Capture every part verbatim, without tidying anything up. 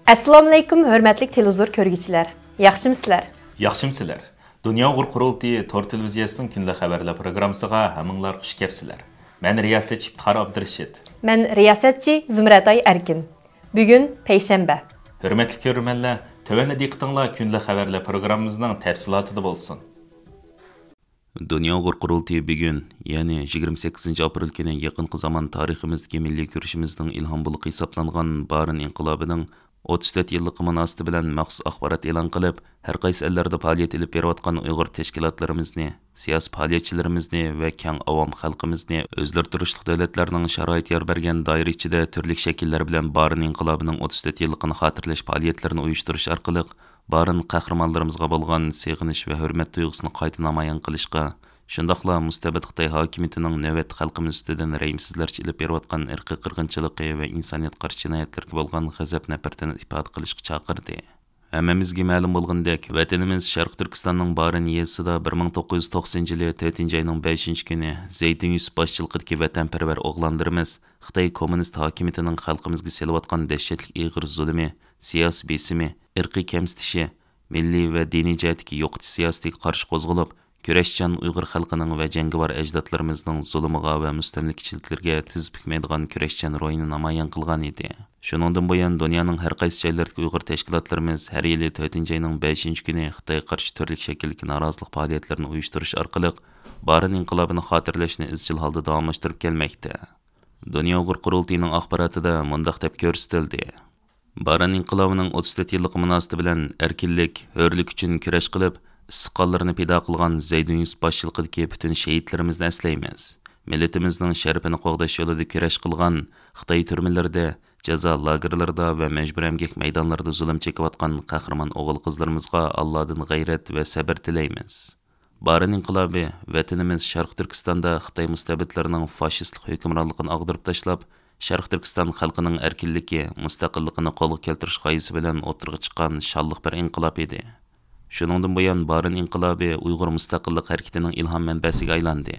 ئەسسالامۇئەلەيكۇم، ھۆرمەتلىك تېلېۋىزور كۆرگۈچىلەر. ياخشىمۇسىلەر؟ ياخشىمۇسىلەر؟ دۇنيا ئۇيغۇر قۇرۇلتىيى تور تېلېۋىزىيەسىنىڭ كۈندىلىك خەۋەرلەر پروگراممىسىغا ھەممىڭلار خۇش كەپسىلەر. مەن رىياسەتچى ئىپتىخار ئابدۇرېشىت. مەن رىياسەتچى زۇمرەتئاي ئەركىن. بۈگۈن پەيشەنبە. ھۆرمەتلىك كۆرۈرمەنلەر، تۆۋەندە دىققىتىڭلار كۈندىلىك خەۋەرلەر پروگراممىمىزنىڭ تەپسىلاتىدا بولسۇن. دۇنيا ئۇيغۇر قۇرۇلتىيى بۈگۈن، يەنى يىگىرمە سەككىزىنچى ئاپرېل كۈنى يېقىنقى زامان تارىخىمىزدىكى مىللىي كۈرىشىمىزنىڭ ئىلھام بۇلىقى ھېسابلانغان بارىن ئىنقىلابىنىڭ ئوتتۇز تۆت يىللىقى مۇناسىۋىتى بىلەن مەخسۇس ئاخبارات ئېلان قىلىپ، ھەر قايسى ئەللەردە پائالىيەت ئېلىپ بېرىۋاتقان ئۇيغۇر تەشكىلاتلىرىمىزنى، سىياسىي پائالىيەتچىلىرىمىزنى ۋە كەڭ ئاۋام خەلقىمىزنى ئۆزلىرى تۇرۇشلۇق دۆلەتلەرنىڭ شارائىتى يار بەرگەن دائىرە ئىچىدە تۈرلۈك شەكىللەر بىلەن بارىن ئىنقىلابىنىڭ ئوتتۇز تۆت يىللىقىنى خاتىرىلەش پائالىيەتلىرىنى ئۇيۇشتۇرۇش ئارقىلىق، بارىن قەھرىمانلىرىمىزغا بولغان سېغىنىش ۋە ھۆرمەت تۇيغۇسىنى قايتا نامايان قىلىشقا، شۇنداقلا مۇستەبىت خىتاي ھاكىمىيىتىنىڭ نۆۋەتتە خەلقىمىز ئۈستىدىن رەھىمسىزلەرچە ئېلىپ بېرىۋاتقان ئىرقىي قىرغىنچىلىقى ۋە ئىنسانىيەت قارشى جىنايەتلىرىگە بولغان غەزەپنى بىردىن ئىپادە قىلىشقا چاقىردى. ھەممىمىزگە مەلۇم بولغىنىدەك، ۋەتىنىمىز شەرقىي تۈركىستاننىڭ بارىن يېزىسىدا بىر مىڭ توققۇز يۈز توقسىنىنچى يىلى تۆتىنچى ئاينىڭ بەشىنچى كۈنى زەيدىن يۈسۈپ باشچىلىقىدىكى ۋەتەنپەرۋەر ئوغلانلىرىمىز خىتاي كوممۇنىست ھاكىمىيىتىنىڭ خەلقىمىزگە سېلىۋاتقان دەھشەتلىك ئېغىر زۇلۇمى، سىياسىي بېسىمى، ئىرقىي كەمسىتىشى، مىللىي ۋە دىنىي جەھەتتىكى يوقىتىش سىياسىتىگە قارشى قوزغىلىپ، كۈرەشچان ئۇيغۇر خەلقىنىڭ ۋە جەڭگىۋار ئەجدادلىرىمىزنىڭ زۇلۇمىغا ۋە مۇستەملىكىچىلىكلىرىگە تىز پۈكمەيدىغان كۈرەشچان روھىنى نامايان قىلغان ئىدى. شۇنىڭدىن بۇيان، دۇنيانىڭ ھەر قايسى جايلىرىدىكى ئۇيغۇر تەشكىلاتلىرىمىز ھەر يىلى تۆتىنچى ئاينىڭ بەشىنچى كۈنى خىتايغا قارشى تۈرلۈك شەكىلدىكى نارازىلىق پائالىيەتلىرىنى ئۇيۇشتۇرۇش ئارقىلىق، بارىن ئىنقىلابىنى خاتىرىلەشنى ئىزچىل ھالدا داۋاملاشتۇرۇپ كەلمەكتە. دۇنيا ئۇيغۇر قۇرۇلتىيىنىڭ ئاخباراتىدا مۇنداق دەپ كۆرسىتىلدى: بارىن ئىنقىلابىنىڭ ئوتتۇز تۆت يىللىقى مۇناسىۋىتى بىلەن ئەركىنلىك، ھۆرلۈك ئۈچۈن كۈرەش قىلىپ، ئىسسىق قانلىرىنى پىدا قىلغان زەيدىن يۈسۈپ باشچىلىقىدىكى پۈتۈن شېھىتلىرىمىزنى ئەسلەيمىز. مىللىتىمىزنىڭ شەرىپىنى قوغداش يولىدا كۈرەش قىلغان، خىتاي تۈرمىلىرىدە، جازا لاگېرلىرىدا ۋە مەجبۇرىي ئەمگەك مەيدانلىرىدا زۇلۇم چېكىۋاتقان قەھرىمان ئوغۇل-قىزلىرىمىزغا ئاللادىن غەيرەت ۋە سەبىر تىلەيمىز. بارىن ئىنقىلابى ۋەتىنىمىز شەرقىي تۈركىستاندا خىتاي مۇستەبىتلىرىنىڭ فاشىستلىق ھۆكۈمرانلىقىنى ئاغدۇرۇپ تاشلاپ، شەرقىي تۈركىستان خەلقىنىڭ ئەركىنلىكى، مۇستەقىللىقىنى قولغا كەلتۈرۈش غايىسى بىلەن ئوتتۇرىغا چىققان شانلىق بىر ئىنقىلاب ئىدى. شۇنىڭدىن بۇيان، بارىن ئىنقىلابى ئۇيغۇر مۇستەقىللىق ھەرىكىتىنىڭ ئىلھام مەنبەسىگە ئايلاندى.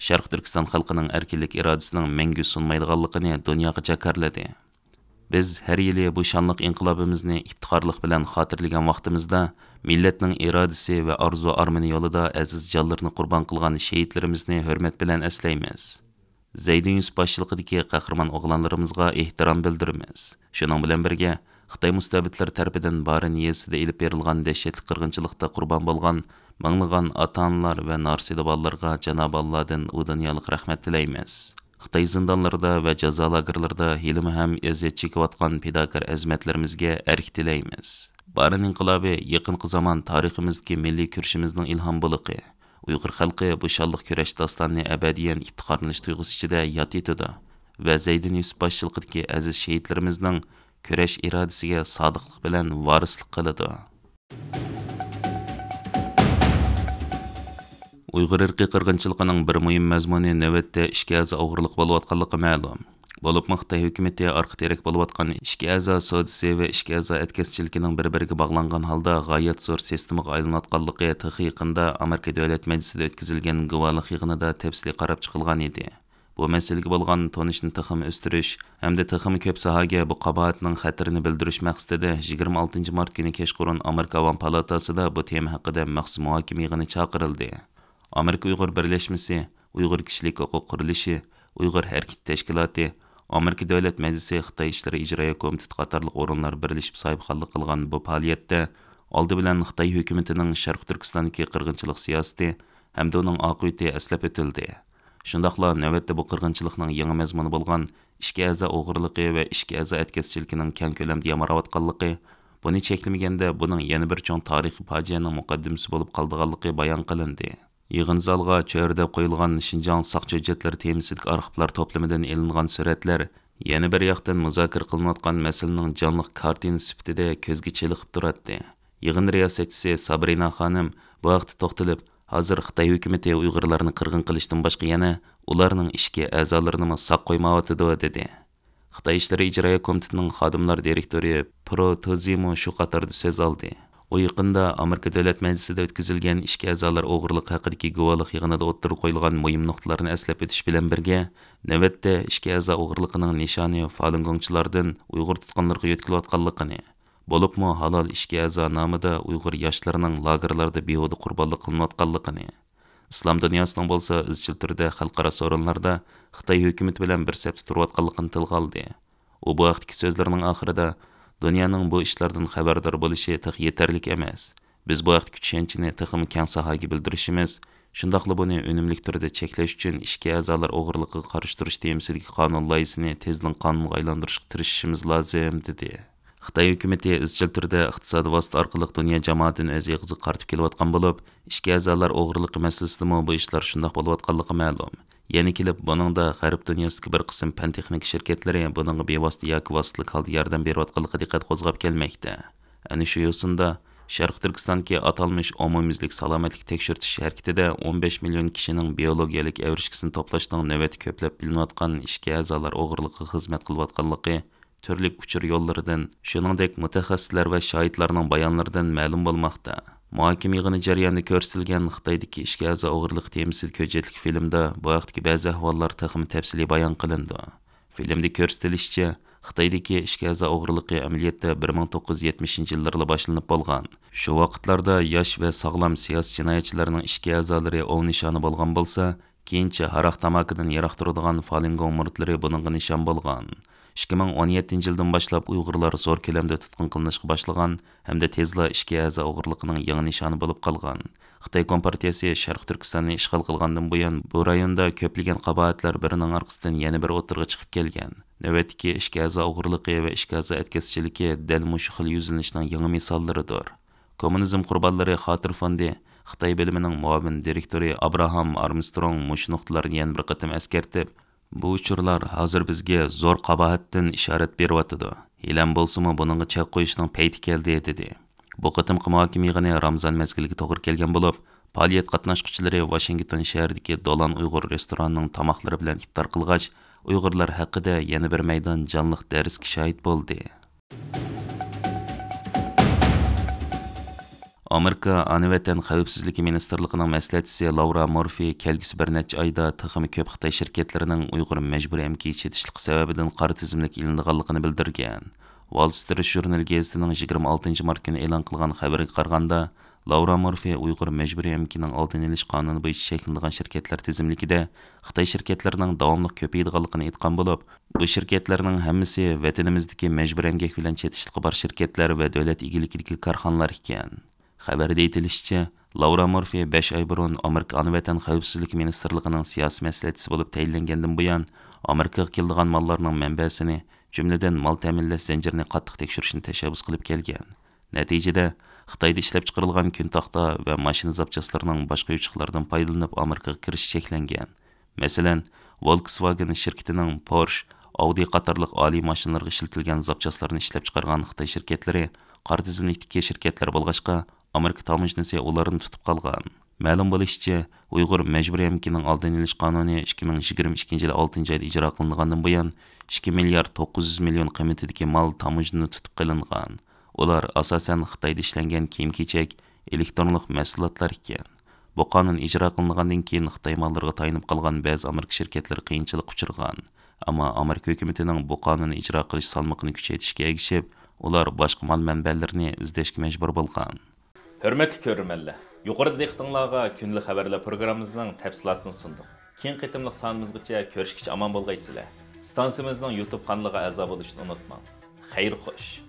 شەرقىي تۈركىستان خەلقىنىڭ ئەركىنلىك ئىرادىسىنىڭ مەڭگۈ سۇنمايدىغانلىقىنى دۇنياغا جاكارلىدى. بىز ھەر يىلى بۇ شانلىق ئىنقىلابىمىزنى ئىپتىخارلىق بىلەن خاتىرىلىگەن ۋاقتىمىزدا، مىللەتنىڭ ئىرادىسى ۋە ئارزۇ-ئارمىنى يولىدا ئەزىز جانلىرىنى قۇربان قىلغان شېھىتلىرىمىزنى ھۆرمەت بىلەن ئەسلەيمىز. زەيدىن يۈسۈپ باشچىلىقىدىكى قەھرىمان ئوغلانلىرىمىزغا ئېھتىرام بىلدۈرىمىز. شۇنىڭ بىلەن بىرگە، خىتاي مۇستەبىتلىرى تەرىپىدىن بارىن يېزىسىدا ئېلىپ بېرىلغان دەھشەتلىك قىرغىنچىلىقتا قۇربان بولغان مىڭلىغان ئاتا-ئانىلار ۋە نارسىدە بالىلارغا جانابى ئاللادىن ئۇ دۇنيالىق رەھمەت تىلەيمىز. خىتاي زىندانلىرىدا ۋە جازا لاگېرلىرىدا ھېلىمۇ ھەم ئەزىيەت چېكىۋاتقان پىداكار ئەزىمەتلىرىمىزگە ئەرك تىلەيمىز. بارىن ئىنقىلابى يېقىنقى زامان تارىخىمىزدىكى مىللىي كۈرىشىمىزنىڭ ئىلھام بۇلىقى. ئۇيغۇر خەلقى بۇ شانلىق كۈرەش داستانىنى ئەبەدىيەن ئىپتىخارلىنىش تۇيغۇسى ئىچىدە ياد ئېتىدۇ ۋە زەيدىن يۈسۈپ باشچىلىقىدىكى ئەزىز شېھىتلىرىمىزنىڭ كۈرەش ئىرادىسىگە سادىقلىق بىلەن ۋارىسلىق قىلىدۇ. ئۇيغۇر ئىرقىي قىرغىنچىلىقىنىڭ بىر مۇھىم مەزمۇنى نۆۋەتتە ئىچكى ئەزا ئوغرىلىقى بولۇۋاتقانلىقى مەلۇم. بولۇپمۇ خىتاي ھۆكۈمىتى ئارقا تىرەك بولۇۋاتقان ئىچكى ئەزا سودىسى ۋە ئىچكى ئەزا ئەتكەسچىلىكىنىڭ بىر-بىرىگە باغلانغان ھالدا غايەت زور سىستېمىغا ئايلىنىۋاتقانلىقى تېخى يېقىندا ئامېرىكا دۆلەت مەجلىسىدە ئۆتكۈزۈلگەن گۇۋاھلىق يىغىنىدا تەپسىلىي قاراپ چىقىلغان ئىدى. بۇ مەسىلىگە بولغان تونۇشنى تېخىمۇ ئۆستۈرۈش ھەمدە تېخىمۇ كۆپ ساھەگە بۇ قاباھەتنىڭ خەتىرىنى بىلدۈرۈش مەقسىتىدە، يىگىرمە ئالتىنچى مارت كۈنى كەچقۇرۇن ئامېرىكا ئاۋام پالاتاسىدا بۇ تېما ھەققىدە مەخسۇس مۇھاكىمە يىغىنى چاقىرىلدى. ئامېرىكا ئۇيغۇر بىرلەشمىسى، ئۇيغۇر كىشىلىك ھوقۇق قۇرۇلۇشى، ئۇيغۇر ھەرىكىتى تەشكىلاتى، ئامېرىكا دۆلەت مەجلىسى، خىتاي ئىشلىرى ئىجرائىيە كومىتېتى قاتارلىق ئورۇنلار بىرلىشىپ ساھىبخانلىق قىلغان بۇ پائالىيەتتە ئالدى بىلەن خىتاي ھۆكۈمىتىنىڭ شەرقىي تۈركىستاندىكى قىرغىنچىلىق سىياسىتى ھەمدە ئۇنىڭ ئاقىۋىتى ئەسلەپ ئۆتۈلدى. شۇنداقلا نۆۋەتتە بۇ قىرغىنچىلىقنىڭ يېڭى مەزمۇنى بولغان ئىچكى ئەزا ئوغرىلىقى ۋە ئىچكى ئەزا ئەتكەسچىلىكىنىڭ كەڭ كۆلەمدە يامراۋاتقانلىقى، بۇنى چەكلىمىگەندە بۇنىڭ يەنە بىر چوڭ تارىخىي پاجىئەنىڭ مۇقەددىمىسى بولۇپ قالىدىغانلىقى بايان قىلىندى. يىغىن زالىغا چۆرىدەپ قويۇلغان شىنجاڭ ساقچى ھۆججەتلىرى تېمىسىدىكى ئارخىپلار توپلىمىدىن ئېلىنغان سۈرەتلەر يەنە بىر ياقتىن مۇزاكىرە قىلىنىۋاتقان مەسىلىنىڭ جانلىق كارتىنىسى سۈپىتىدە كۆزگە چېلىقىپ تۇراتتى. يىغىن رىياسەتچىسى سابرىنا خانىم بۇ ھەقتە توختىلىپ، ھازىر خىتاي ھۆكۈمىتى ئۇيغۇرلارنى قىرغىن قىلىشتىن باشقا يەنە ئۇلارنىڭ ئىچكى ئەزالىرىنىمۇ ساق قويمايۋاتىدۇ، دېدى. خىتاي ئىشلىرى ئىجرائىيە كومىتېتىنىڭ خادىملار دىرېكتورى پرو توزىمۇ شۇ قاتاردا سۆز ئالدى. ئۇ يېقىندا ئامېرىكا دۆلەت مەجلىسىدە ئۆتكۈزۈلگەن ئىچكى ئەزالار ئوغرىلىقى ھەققىدىكى گۇۋاھلىق يىغىنىدا ئوتتۇرىغا قويۇلغان مۇھىم نۇقتىلارنى ئەسلەپ ئۆتۈش بىلەن بىرگە، نۆۋەتتە ئىچكى ئەزا ئوغرىلىقىنىڭ نىشانى فالۇنگوڭچىلاردىن ئۇيغۇر تۇتقۇنلىرىغا يۆتكىلىۋاتقانلىقىنى، بولۇپمۇ ھالال ئىچكى ئەزا نامىدا ئۇيغۇر ياشلىرىنىڭ لاگېرلاردا بىھۇدە قۇربانلىق قىلىنىۋاتقانلىقىنى، ئىسلام دۇنياسىنىڭ بولسا ئىزچىل تۈردە خەلقئارا سورۇنلاردا خىتاي ھۆكۈمىتى بىلەن بىر سەپتە تۇرۇۋاتقانلىقىنى تىلغا ئالدى. ئۇ بۇ ھەقتىكى سۆزلىرىنىڭ ئاخىرىدا، دۇنيانىڭ بۇ ئىشلاردىن خەۋەردار بولۇشى تېخى يېتەرلىك ئەمەس. بىز بۇ ھەقتىكى چۈشەنچىنى تېخىمۇ كەڭ ساھەگە بىلدۈرۈشىمىز، شۇنداقلا بۇنى ئۈنۈملۈك تۈردە چەكلەش ئۈچۈن ئىچكى ئەزالار ئوغرىلىقىغا قارشى تۇرۇش تېمىسىدىكى قانۇن لايىھىسىنى تېزدىن قانۇنغا ئايلاندۇرۇشقا تىرىشىشىمىز لازىم، دېدى. خىتاي ھۆكۈمىتى ئىزچىل تۈردە ئىقتىسادىي ۋاسىتە ئارقىلىق دۇنيا جامائىتىنى ئۆز ئېغىزىغا قارىتىپ كېلىۋاتقان بولۇپ، ئىچكى ئەزالار ئوغرىلىقى مەسىلىسىدىمۇ بۇ ئىشلار شۇنداق بولۇۋاتقانلىقى مەلۇم. يەنە كېلىپ، بۇنىڭدا غەرب دۇنياسىدىكى بىر قىسىم پەن-تېخنىكا شىركەتلىرى بۇنىڭغا بىۋاسىتە ياكى ۋاسىتىلىك ھالدا ياردەم بېرىۋاتقانلىقى دىققەت قوزغاپ كەلمەكتە. ئەنە شۇ يوسۇندا، شەرقىي تۈركىستاندىكى ئاتالمىش ئومۇميۈزلۈك سالامەتلىك تەكشۈرتۈش ھەرىكىتىدە ئون بەش مىليون كىشىنىڭ بىيولوگىيەلىك ئەۋرىشكىسىنى توپلاشنىڭ نۆۋەتتە كۆپلەپ ئېلىنىۋاتقان ئىچكى ئەزالار ئوغرىلىقىغا خىزمەت قىلىۋاتقانلىقى تۈرلۈك ئۇچۇر يوللىرىدىن، شۇنىڭدەك مۇتەخەسسىسلەر ۋە شاھىتلارنىڭ بايانلىرىدىن مەلۇم بولماقتا. مۇھاكىمە يىغىنى جەريانىدا كۆرسىتىلگەن خىتايدىكى ئىچكى ئەزا ئوغرىلىقى تېمىسىدىكى ھۆججەتلىك فىلىمدا بۇ ھەقتىكى بەزى ئەھۋاللار تېخىمۇ تەپسىلىي بايان قىلىنىدۇ. فىلىمدە كۆرسىتىلىشىچە، خىتايدىكى ئىچكى ئەزا ئوغرىلىقى ئەمەلىيەتتە بىر مىڭ توققۇز يۈز يەتمىشىنچى يىللارلا باشلىنىپ بولغان. شۇ ۋاقىتلاردا ياش ۋە ساغلام سىياسىي جىنايەتچىلەرنىڭ ئىچكى ئەزالىرى ئوۋ نىشانى بولغان بولسا، كېيىنچە ھاراق تاماكىدىن يىراق تۇرىدىغان فالىنگوڭ مۇرىتلىرى بۇنىڭغا نىشان بولغان. ئىككى مىڭ ئون يەتتىنچى يىلدىن باشلاپ ئۇيغۇرلار زور كۆلەمدە تۇتقۇن قىلىنىشقا باشلىغان ھەمدە تېزلا ئىچكى ئەزا ئوغرىلىقىنىڭ يېڭى نىشانى بولۇپ قالغان. خىتاي كومپارتىيەسى شەرقىي تۈركىستاننى ئىشغال قىلغاندىن بۇيان، بۇ رايوندا كۆپلىگەن قاباھەتلەر بىرىنىڭ ئارقىسىدىن يەنە بىرى ئوتتۇرىغا چىقىپ كەلگەن. نۆۋەتتىكى ئىچكى ئەزا ئوغرىلىقى ۋە ئىچكى ئەزا ئەتكەسچىلىكى دەل مۇشۇ خىل يۈزلىنىشنىڭ يېڭى مىساللىرىدۇر. كوممۇنىزم قۇربانلىرى خاتىرە فوندى خىتاي بۆلۈمىنىڭ مۇئاۋىن دىرېكتورى ئابراھام ئارمسترونگ مۇشۇ نۇقتىلارنى يەنە بىر قېتىم ئەسكەرتىپ، بۇ ئۇچۇرلار ھازىر بىزگە زور قاباھەتتىن ئىشارەت بېرىۋاتىدۇ. ھېلىھەم بولسىمۇ بۇنىڭغا چەك قويۇشنىڭ پەيتى كەلدى، دېدى. بۇ قېتىمقى مۇھاكىمە يىغىنى رامىزان مەزگىلىگە توغرا كەلگەن بولۇپ، پائالىيەت قاتناشقۇچىلىرى ۋاشىنگتون شەھىرىدىكى دولان ئۇيغۇر رېستورانىنىڭ تاماقلىرى بىلەن ئىپتار قىلغاچ، ئۇيغۇرلار ھەققىدە يەنە بىر مەيدان جانلىق دەرسكە شاھىت بولدى. ئامېرىكا ئانا ۋەتەن خەۋپسىزلىكى مىنىستىرلىقىنىڭ مەسلىھەتچىسى لاۋرا مورفى كەلگۈسى بىر نەچچە ئايدا تېخىمۇ كۆپ خىتاي شىركەتلىرىنىڭ ئۇيغۇر مەجبۇرىي ئەمگىكىگە چېتىشلىقى سەۋەبىدىن قارا تىزىملىككە ئېلىنىدىغانلىقىنى بىلدۈرگەن. ۋال سترىت ژۇرنىلى گېزىتىنىڭ يىگىرمە ئالتىنچى مارت كۈنى ئېلان قىلغان خەۋىرىگە قارىغاندا، لاۋرا مورفى ئۇيغۇر مەجبۇرىي ئەمگىكىنىڭ ئالدىنى ئېلىش قانۇنى بويىچە چەكلىنىدىغان شىركەتلەر تىزىملىكىدە خىتاي شىركەتلىرىنىڭ داۋاملىق كۆپىيىدىغانلىقىنى ئېيتقان بولۇپ، بۇ شىركەتلەرنىڭ ھەممىسى ۋەتىنىمىزدىكى مەجبۇرىي ئەمگەك بىلەن چېتىشلىقى بار شىركەتلەر ۋە دۆلەت ئىگىلىكىدىكى كارخانىلار ئىكەن. خەۋەردە ئېيتىلىشىچە، لاۋرا مورفى بەش ئاي بۇرۇن ئامېرىكا ئانا ۋەتەن خەۋپسىزلىكى مىنىستىرلىقىنىڭ سىياسىي مەسلىھەتچىسى بولۇپ تەيىنلەنگەندىن بۇيان، ئامېرىكىغا كېلىدىغان ماللارنىڭ مەنبەسىنى، جۈملىدىن مال تەمىنلەش زەنجىرىنى قاتتىق تەكشۈرۈشنى تەشەببۇس قىلىپ كەلگەن. نەتىجىدە، خىتايدا ئىشلەپچىقىرىلغان كۈن تاختا ۋە ماشىنا زاپچاسلىرىنىڭ باشقا يوچۇقلاردىن پايدىلىنىپ ئامېرىكىغا كىرىشى چەكلەنگەن. مەسىلەن، ۋولكسۋاگېن شىركىتىنىڭ پورش، ئاۋدى قاتارلىق ئالىي ماشىنىلارغا ئىشلىتىلگەن زاپچاسلارنى ئىشلەپچىقارغان خىتاي شىركەتلىرى قارا تىزىملىكتىكى شىركەتلەر بولغاچقا، ئامېرىكا تاموژنىسى ئۇلارنى تۇتۇپ قالغان. مەلۇم بولۇشىچە، ئۇيغۇر مەجبۇرىي ئەمگىكىنىڭ ئالدىنى ئېلىش قانۇنى ئىككى مىڭ يىگىرمە ئىككىنچى يىلى ئالتىنچى ئايدا ئىجرا قىلىنغاندىن بۇيان، ئىككى مىليارد توققۇز يۈز مىليون قىممىتىدىكى مال تاموژنىدا تۇتۇپ قېلىنغان. ئۇلار ئاساسەن خىتايدا ئىشلەنگەن كىيىم-كېچەك، ئېلېكترونلۇق مەھسۇلاتلار ئىكەن. بۇ قانۇن ئىجرا قىلىنغاندىن كېيىن خىتاي ماللىرىغا تايىنىپ قالغان بەزى ئامېرىكا شىركەتلىرى قىيىنچىلىققا ئۇچرىغان. ئەمما ئامېرىكا ھۆكۈمىتىنىڭ بۇ قانۇننى ئىجرا قىلىش سالمىقىنى كۈچەيتىشىگە ئەگىشىپ، ئۇلار باشقا مال مەنبەلىرىنى ئىزدەشكە مەجبۇر بولغان. ھۆرمەتلىك كۆرۈرمەنلەر، يۇقىرىدا دىققىتىڭلارغا كۈندىلىك خەۋەرلەر پروگراممىمىزنىڭ تەپسىلاتىنى سۇندۇق. كېيىنكى قېتىملىق سانىمىزغىچە كۆرۈشكىچە ئامان بولغايسىلەر. ئىستانسىمىزنىڭ يۇتۇب قانىلىغا ئەزا بولۇشنى ئۇنتۇماڭ. خەير خوش.